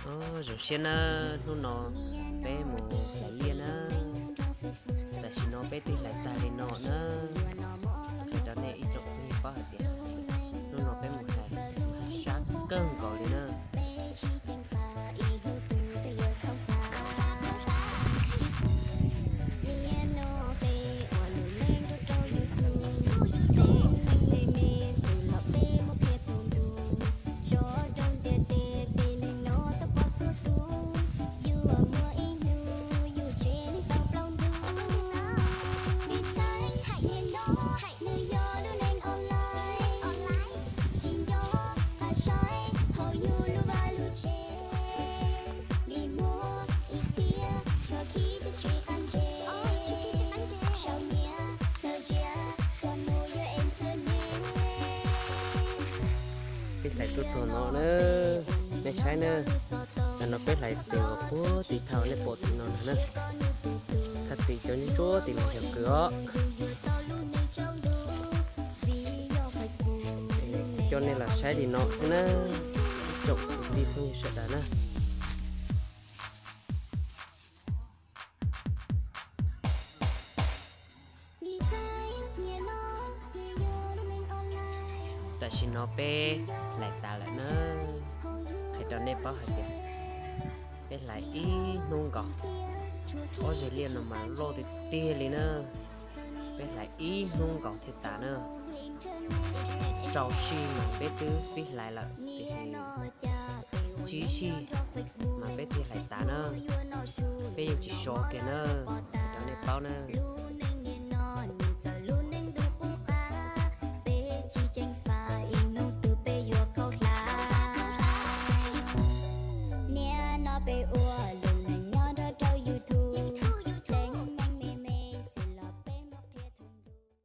Zoo siab nawb, hnub no peb mus hlais liaj nawb. Tam sim no peb twb hlais tag li no nawb. Qhia rau nej ib tsoom phooj ywg paub hais tias hnub no peb mus hlais sab kawg nkaus li nawb. Peb hlais tuaj txog no na, nej saib na, tam no peb hlais tes uas puag tim thaj nej pom tim no na, thaj tim cov ntsuab tim los yog kws os. Coj nej los saib li no xwb na, tsoom kwv tij phooj ywg sawv daws na. Tam sim no peb hlais tas lawm na, qhia rau nej paub hais tias peb hlais ib hnub nkaus, ob zeg liaj no mas loj tiag tiag li na. Peb hlais ib hnub nkaus thiaj tas na. Rau sij mas peb twb pib hlais lawm tiam sis tsib sij mas peb thiaj hlais tas na. Peb yeej tsis so kiag na, qhia rau nej paub na. Niaj no peb ua